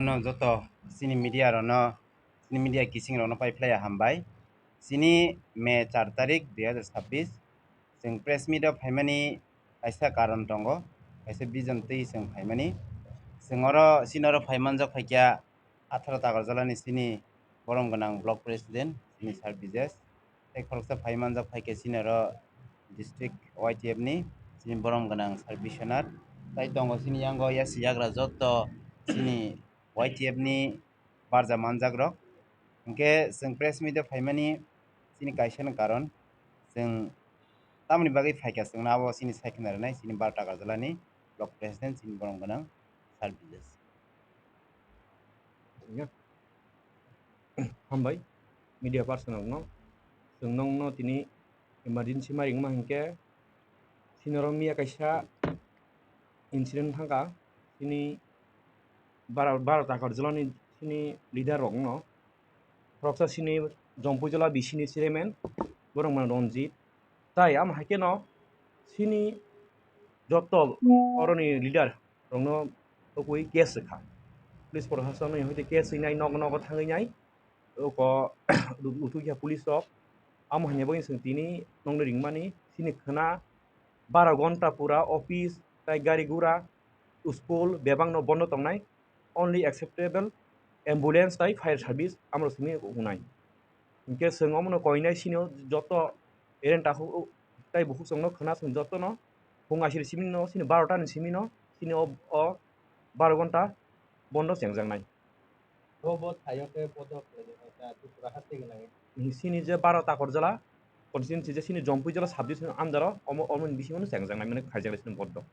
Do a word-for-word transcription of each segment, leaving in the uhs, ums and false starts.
No joto chini media rokno, chini media kising rokno pai phlaiya hambai. Chini May char tarik dui hazar chabbish, chwng press meet o phaimani kaisa karon tongo, kaisa vision twi chwng phaimani. Chwng oro, chini oro phaimanjak phaikha atharo Takarjalani chini borom gwnang block president, chini Sir Bijesh. Tei khoroksa phaimanjak phaikha chini oro district Y T F ni chini borom gwnang Sir Biswanath. Tai tongo chini yango yasi yagra joto chini Y T F ni barja manjak rok. Hinkhe chwng press meet o phaimani chini kaisa no karon, chwng tamoni bagwi phaikha chwngno abo chini sai khna rwnai chini Baro Takarjalani block president chini borom gwnang Sir Bijesh. Ya. Hambai media person rokno. Chwng nongno tini emergency ma ringma hinkhe chini oro miya kaisa incident thangkha, chini Baro, Baro Takarjalani chini leader rokno, khoroksa chini Jompuijala B C ni chairman, borok mano Ranjit, tai amo hai kheno chini joto oroni leader rokno tokwi case rwkha. Police proshasonno hoite case rwnai, nogo nogo thangwi nai, oko uthukya police rok. Amo haino bagwi chwng tini nongni ringmani, chini khwna baro gonta pura office tai gari gura, school bebakno bondo tongnai, only acceptable ambulance tai fire service amrok simi unai. Hinkhe chwng omono koinai chini joto ereng takhuk tai bukhuk chwngno khwna chwng jotono phung asiri simino, chini baro tani simino, chini o, o baro gonta bondo chengjaknai. Bo, bo thaio khe bodo khlaijak kha, Tripura haste gwnang. Chini je Baro Takarjala constituency je chini Jompuijala subdivision under o, omo, omo ni bisingo no chengjaknai, mane khaijaknai chini bodo.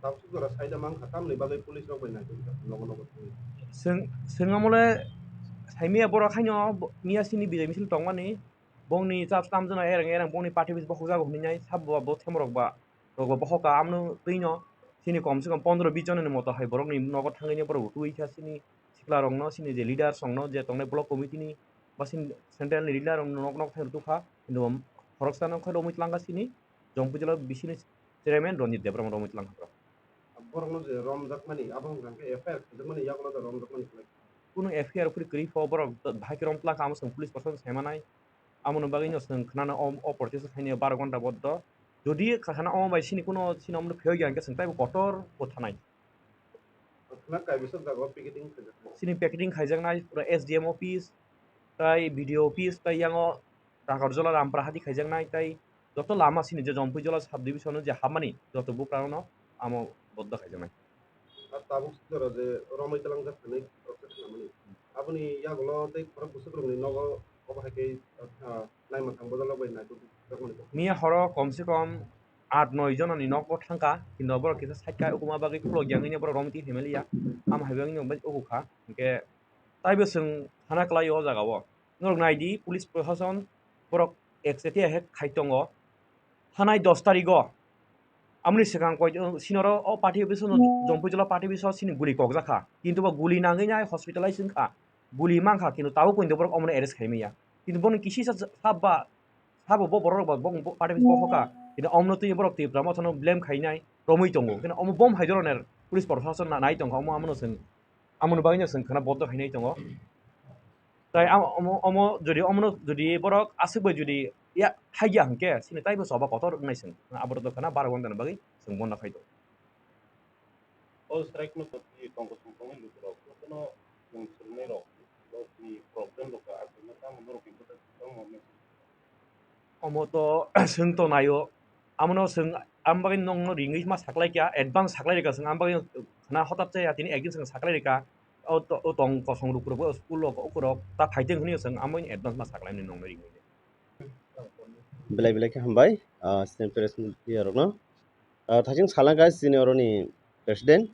Tabuk jora saida mankha, tamni bagwi police rok bai naisuk nogo nogo thangwi. Chwng, chwng amole saimaya borok haino bo-, miya chini bijai misil tongmani, bongni chap tamjana ereng ereng bongni party office bokhok jago hinwi nai sabo bo themrok ba, rok ba bokhok ka amno twino chini kom se kom pondro bis jona ni moto hai borokni nogo thangwi borok rw twi kha chini sikla rokno, chini je leader songno je tongnai block committee ni ba chini central ni leader rokno nok nok thang rw twi kha, hintu khoroksa no khe romwi twlang kha chini Jompuijala B C ni chairman Ranjit Debbarma romwi twlang kha borok. Borokno je romjakmani, abo wngkha khe F I R khaijakmani yagulo da romjakmani khlai. Kuno F I R phuri kwrwi pho borok bahai khe rom twlang kha, amo chwng police proshasonno sai manai. Amoni bagwino chwng khwnano o, o protest khainai baro gonta boddo. Jodi kha-, khana omo bai chini kuno chini omono phiyok ya hwnkhe chwng taibo kotor bo thanai. Khwna kaibisa jaga o picketing khaijakmani. Chini picketing khaijaknai pura S D M office, tai B D O office, tai yango Takarjala Rampara hati khaijaknai, tai joto lama chini je Jompuijala subdivision o je hapmani joto bukrang no amo boddo khaijaknai. Ar tabuk jora je romwi twlangjak hinwi khoroksa khnamani. Aboni yagulo tei khorok bwswk rokni nogo obo hai khe, ah, naima thang bwdalok bai naitugjakmani. Miya horo kom se kom aat noi jonani nogo thangkha, hinwi borok kisa sakha ukuma bagwi khulok ya wngwi borok romwi twi phaimaliya. Amo hai bagwi no bai ukukha. Hinkhe taibo chwng thana kwlaio o jagao. Norok nai di, police proshashan borok ekchetia he khai tongo. Thanai dos tarigo, amoni swkang koi, sinoro o party office no, Jompuijala party office o sini guli kokjak kha. Kintu bo guli nangwi nai hospitalize wngkha. Guli mankha, kintu tabuk poito borok omono arrest khai manya. Kintu bono kisisa sa-, sabo bo borok rok bo party office bokhok kha. Kintu omono twi borok Tipra Motha no blame khainai romwi tongo. Kintu omo bom hai dhoroner police proshashan na-, nai tongkha, omo amono chwng Amoni bagwino chwng khwna boddo khainai tongo. Tai am-, omo, omo jodi omono jodi borok aswk bai jodi ya haiya hwnkhe chini taibo choba kotor wngnai chwng. Aborok do khwna baro ghonta ni bagwi chwng bondo khai tongo. O strike no tongkosong tongnai lukurok jotono chwng swrwngnairok, bo chini problem rok aswkno tamo norokni bwskango tamo hwnwi. Omo to chwng to naio, amono chwng, ang bagwi nongno ringwi ma saklai kha, advance saklai rwkha chwng, ang bagwi khwna hotat chaya tini ekdin chwng saklai rwkha, o to, o tong kosong rok rok, o school rok, o rok ta phaiteng hwnwi chwng, ang bagwi advance ma saklai nongno ringwi. Belai belai khe hambai, ah, chini press media rokno. Ah, thaichung salangkha chini oroni president,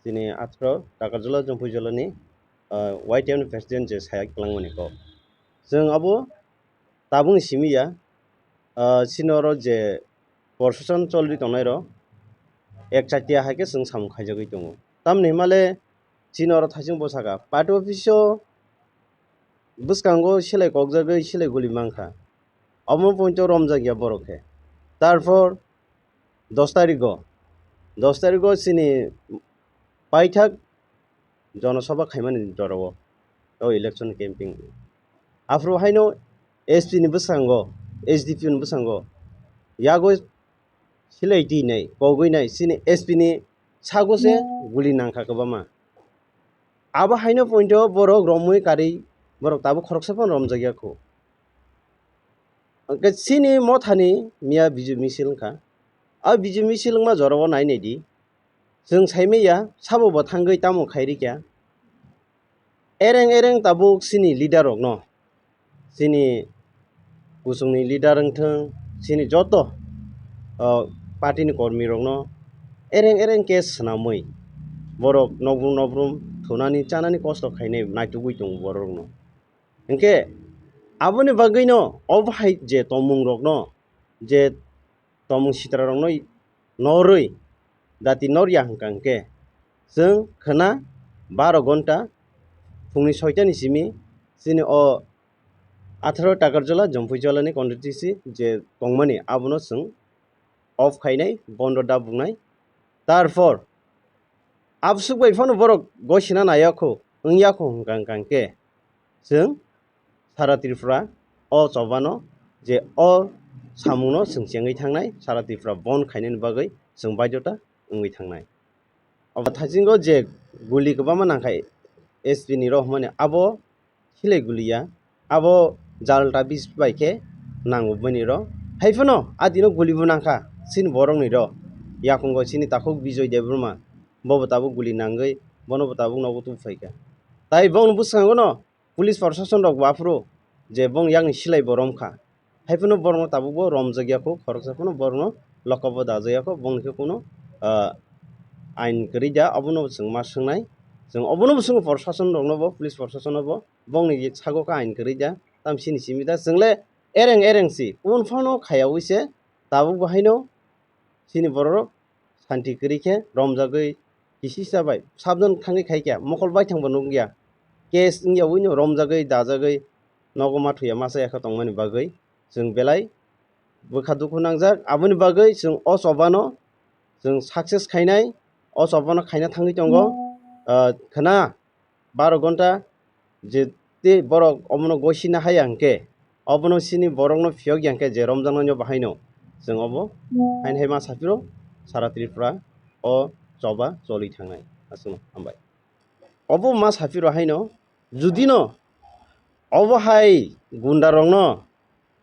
chini athro Takarjala Jompuijala ni, ah, Y T F ni president je saya kwlangmani kok. Chwng abo tabukni simi ya, ah, chini oro je proseson cholwi tongnai rok, ek chatiya hai khe chwng samung khaijagwi tongo. Tamni himale chini oro thaichung bwsakha, party office o bwskango selai kokjagwi selai guli mankha. Omo point o romjak ya borok khe. Tarpor dos tarigo, dos tarigo chini paithak jonosabha khaimani jorao, o election campaign. Aphuru haino S P ni bwskango, S D P O ni bwskango, yago silai twi nai, kogwi nai, chini S P ni sago se guli nangkha kwbangma. Abo haino point o borok romwi karwi, borok tabuk khoroksa phano romjakya kho. Hwnkhe chini mothani miya Bijui misil wngkha. A Bijui misil wngma jorao nai nai di. Chwng saimanya sabo bo thangwi tamo khairikya. Ereng ereng tabuk chini leader rokno, chini kuchungni leader wngthwng, chini joto, o, party ni kormi rokno ereng ereng khe swnamwi borok nokbrum nokbrum thunani chanani kosto khainai naitugwi tongo borokno. Hwnkhe aboni bagwino obo hai je tongmung rokno, je tongmung sitra rokno norwi dati norya hwnkha hwnkhe chwng khwna baro gonta phungni soitani simi chini o atharo Takarjala, Jompuijala ni constituency je tongmani abono chwng off khainai, bondo da buknai. Tarpor absuk bai phano borok gosina naiya kho, wngya kho hwnkha hwnkha hwnkhe chwng sara Tripura o chobano je o samungno chwng chengwi thangnai, sara Tripura bon khainani bagwi chwng baidhota wngwi thangnai. Obo thaisingo je guli kwbangma nangkha S P ni rok hwnmani abo silai guliya, abo jalta bis bai khe nango bini rok. Haiphano adino guli bo nangkha chini borokni rok. Yakungo chini takhuk Bijoy Debbarma, bobo tabuk guli nangwi, bono bo tabuk nogo tubuphaikha. Tai bongni bwskango no police proshashan rok bo aphuru je bong yakni silai bo romkha. Haiphano borokno tabukbo romjakya kho, khoroksa phano borokno lokabo dajakya kho, bongni khe kuno, ah, ain kwrwi da, obono chwng ma swngnai. Chwng obono bo swngo proshashan rokno bo, police proshashan no bo, bongni sago khe ain kwrwi da, tamsini simi da. Chwngle ereng ereng si, kunu phano khayaui se, tabukbo haino chini borok rok santi kwrwi khe romjagwi kisisa bai sabjani thangwi khai kha, mokol baithang bo nukya, case wngya uino romjagwi dajagwi nogo ma thuya masa yakha tongmani bagwi chwng belai bwkha dukhu nangjak. Aboni bagwi chwng o chobano chwng success khainai, o chobano khaina thangwi tongo. Ah, khwna baro gonta je tei borok omono gosina haya hwnkhe, obono chini borokno phiyok ya hwnkhe je romjaknaino bahaino chwng obo haino hai ma saphiro sara Tripura o choba choli thangnai. Aswkno hambai. Obo ma saphiro haino judino obo hai gunda rokno,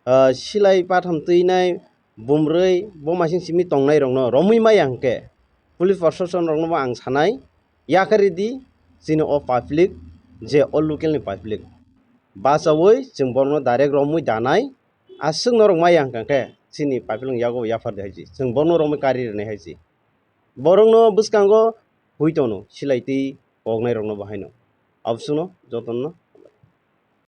ah, silai patham twinai, bumrwi, bomasing simi tongnai rokno romwi maya hwnkhe, police proshashan rokno bo ang sanai, yakaridi chini o public, je o local ni public bachaui chwng borokno direct romwi danai, aswk norok maya hwnkha khe chini public ni yago yaphar de hai si, chwng borokno romwi kari rwnai hai si. Borokno bwskango hui tono, silai twi koknai rokno bo haino. Aboswkno jotono